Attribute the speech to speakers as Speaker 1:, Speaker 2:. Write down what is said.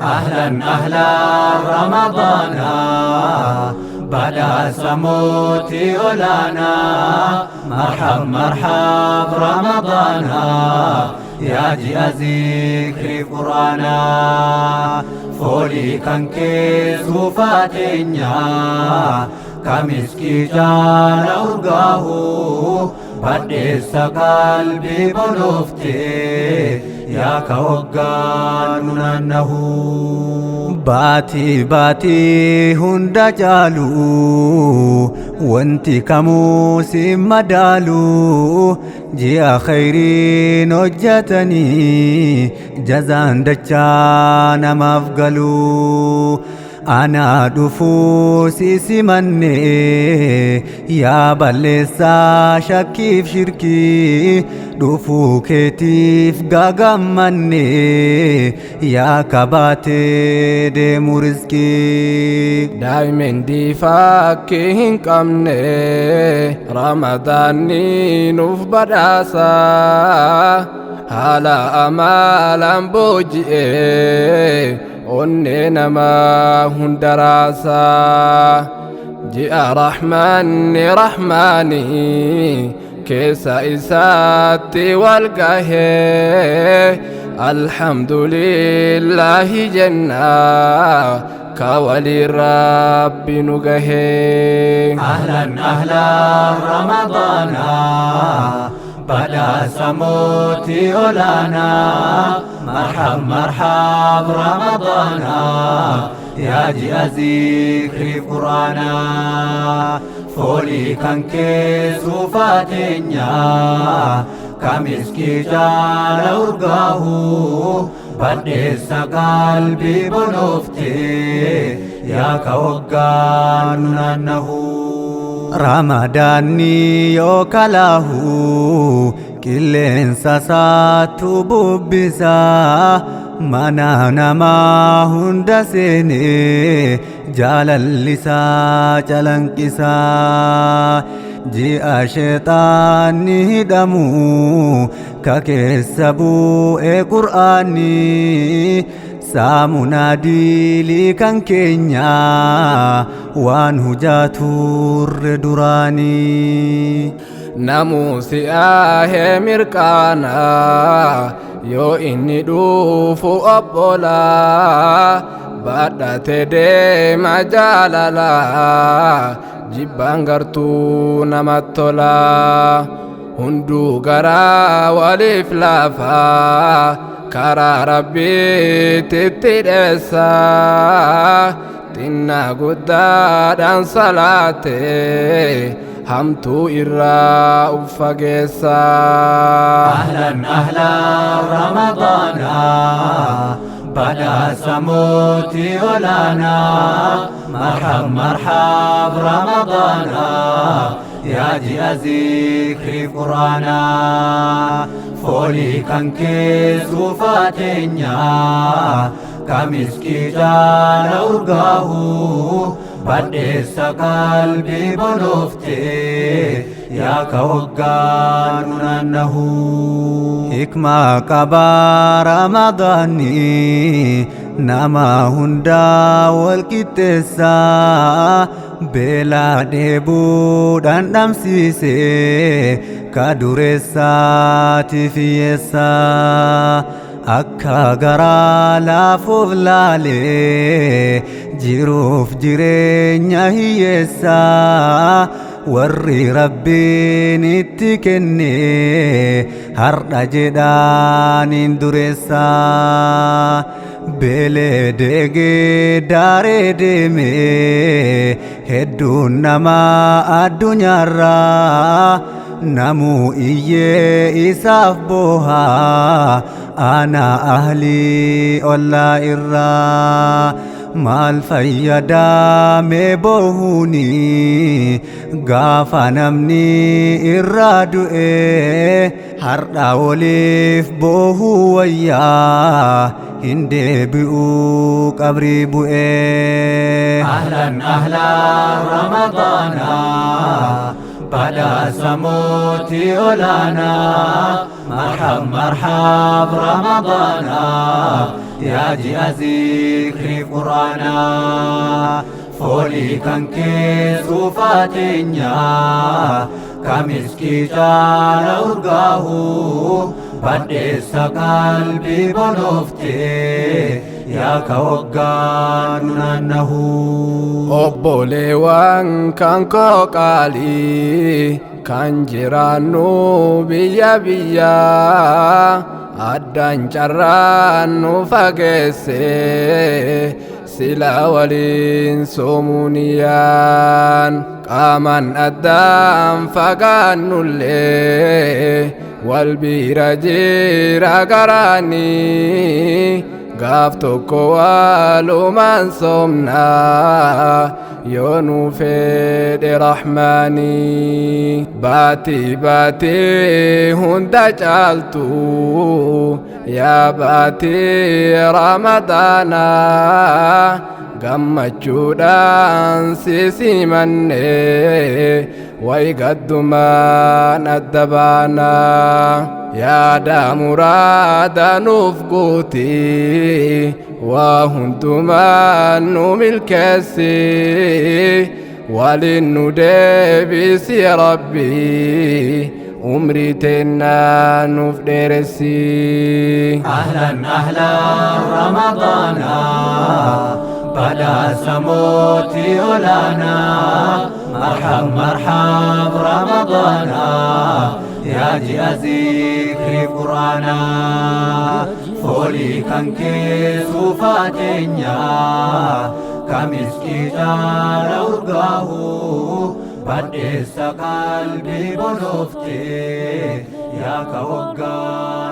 Speaker 1: Ahlan ahlan Ramadaana, badhaasa mootii olaanaa. Marhab marhab Ramadaana, yaa ji'a zikriif quraanaa. Foolii kan kee suufaa teenyaa, kamiskii jaala urgaahu, badheessa qalbii bonooftee, yaa ka hoggaan nu naannahu.
Speaker 2: Baatii baatii hunda caalu, wanti kamuu si madaalu, ji'a khayriin hojjetanii jazaan dachaa namaaf galu. Anaa dhufuu si simanne, yaa balleessaa shakkiif shirkii, dhufuu keetiif gagammanne, yaa kabaatee deemu riskii.
Speaker 3: Daa'imendii fakkii hin qabne Ramadaanni nuuf badhaasa, haala amaalaan booji'ee onnee namaa hunda raasa. Ji'a Rahmaanni Rahmaani keessa isaatti wal gahee, alhamdulillaahi jennaa ka walii Rabbi nu gahee.
Speaker 1: Ahlan ahlan Ramadaana, badhaasa mootii olaanaa. Marhab marhab Ramadaana, yaa ji'a zikriif quraanaa. Foolii kan kee suufaa teenyaa, kamiskii jaala urgaahu, badheessa qalbii bonooftee, yaa ka hoggaan nu naannahu.
Speaker 2: Ramadaanni yoo kalaahu qilleensa isaatu bubbisa, mana namaa hunda seenee jaalallisaa calanqisa. Ji'a sheexaanni hidhamu, ka keessa bu'ee qur'aanni, saamunaa diilii kan keenya waan hujaa turre duraanii.
Speaker 3: Namuu si'aahee mirqaana yoo inni dhufu, obbolaa badhate deema jaalala, jibbaan gartuu namatti tola. Hunduu garaa waliif laafa, karaa Rabbiitti dheessa, xinnaa guddaadhaan salaate, hamtuu irraa uf fageessa.
Speaker 1: Ahlan ahlan Ramadaana, badhaasa mootii olaanaa. Marhab marhab Ramadaana, yaa ji'a zikriif quraanaa. Foolii kan kee suufaa teenyaa, kamiskii jaala urgaahu, badheessa qalbii bonooftee, yaa ka hoggaan nu naannahu.
Speaker 2: Hikmaa qabaa Ramadaanni, nama hundaa wal qixxeessa, beelaa dheebuu dhandhamsiise, ka dureessaatiif hiyyeessa. Akka garaa laafuuf laalee jiruuf jireenya hiyyeessa, warri Rabbiin itti kenne har'a jedhaaniin dureessa. Beelee deegee daaree deeme hedduun namaa addunyaarraa, namuu iyyee isaaf boohaa, ana ahlii ollaa irraa. Maal fayyadame boohuuni gaafa namni irraa du'e? Har'a waliif boohuu wayyaa, hin deebi'uu qabrii bu'ee.
Speaker 1: Ahlan ahlan Ramadaana, badhaasa mootii olaanaa. Marhab marhab Ramadaana, Yaa ji'a zikrii Quraanaa, foolii kan kee suufaa teenyaa, kamiskii caala urgaahu, badheessa qalbii bonooftee, yaa ka waggaa nu naannahu.
Speaker 3: Obboleewwan kan koo qaalii kan jiraannu biyya biyya, addaan carraan nu fageesse, sila waliin soomuuniyaan qaamaan addaan fagaannullee wal bira jira garaanii. Gaaf tokko walumaan soomnaa yoo nu fedhe Rahmaanii. Baatii baatii hunda caaltu, yaa baatii Ramadaanaa, gammachuudhaan si simanne, way gaddumaan adda baanaa. Yaada muraada nuuf guuti, waa hundumaan nu milkeessi, waliin nu deebisi Rabbi, umrii teennaa nuuf dheeressi.
Speaker 1: أهلا أهلا رمضانا، badhaasa mootii olaanaa. مرحب مرحب رمضانا، yaa ji'a zikrii Quraanaa, foolii kan kee suufaa teenyaa, kamiskii caala urgaahu, badheessa qalbii bonooftee, yaa ka waggaa